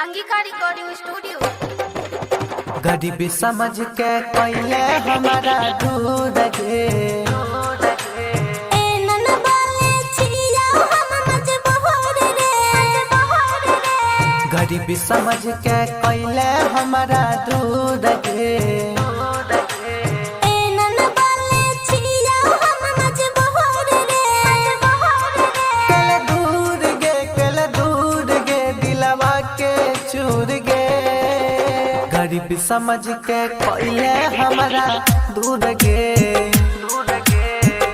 Angika recording studio. गरीबी समझ के कैले हमारा दूर गे। ए नन बोले छिया हम मजबूर रे। गरीबी समझ के कैले हमारा दूर गे। ए नन बोले छिया हम मजबूर रे। कल दूर गे, कल दूर गे, दिलवा के चूर गे। गरीबी समझ के कैले हमारा दूर गे।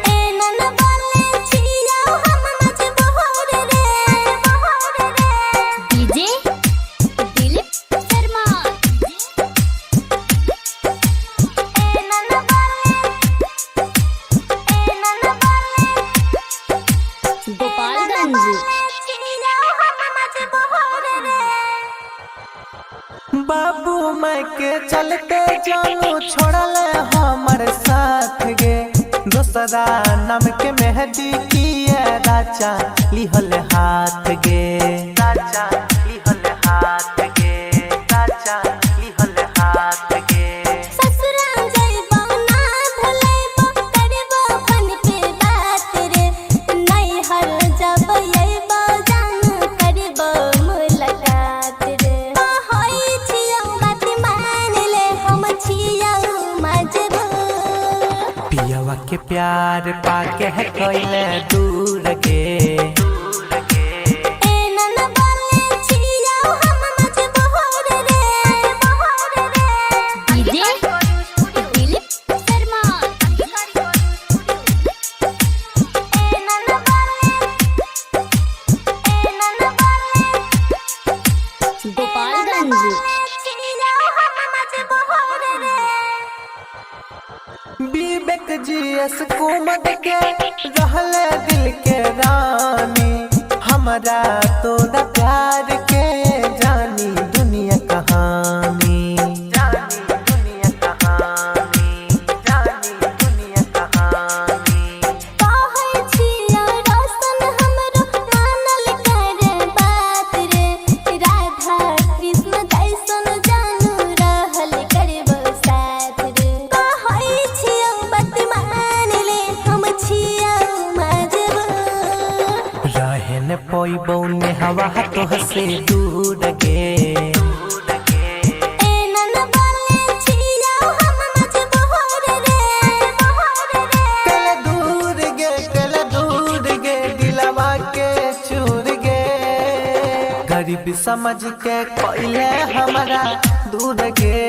ए नन बोले छिया हम मजबूर रे। डीजे दिलीप शर्मा। ए नन बोले, ए नन बोले, गोपालगंज। छिया हम मजबूर रे। बाबू मैं के चलते जानू छोड़ल हमर साथ गे। दोसरा नाम के मेहंदी किए राजा लिहल हाथ गे। राजा लिहल हाथ गे, राजा लिहल हाथ गे। ससुरा जइबो ना भुलैबो, करबो फोन पे बात रे। नैहर जब अइबो जानू, करबो मुलाकात रे। कहै छियौ बात मान ले, हम छियौ मजबूर। पियवा के प्यार पाके है कैले दूर गे। ए नन बोले छियौ हम मजबूर रे। डीजे दिलीप शर्मा। ए नन बोले, ए नन बोले, गोपालगंज। छियौ हम मजबूर रे। विवेक जी एस कुमद के रहल दिल के रानी। हमरा तोरा प्यार के जानी दुनिया कहानी। जानी दुनिया कहानी, जानी दुनिया कहानी। कहै छियौ रोशन हमरो मानल कर बात रे। राधा कृष्ण जैसन जानू रहल करबो साथ रे। कहै छियौ बात मान ले, हम छियौ मजबूर। रहे न पैबौ ने हवा तोह से दूर गे। ए नन बोले छियौ हम मजबूर रे। कल दूर गे, कल दूर गे, दिलवा के चूर गे। गरीब समझ के कैले हमारा दूर गे।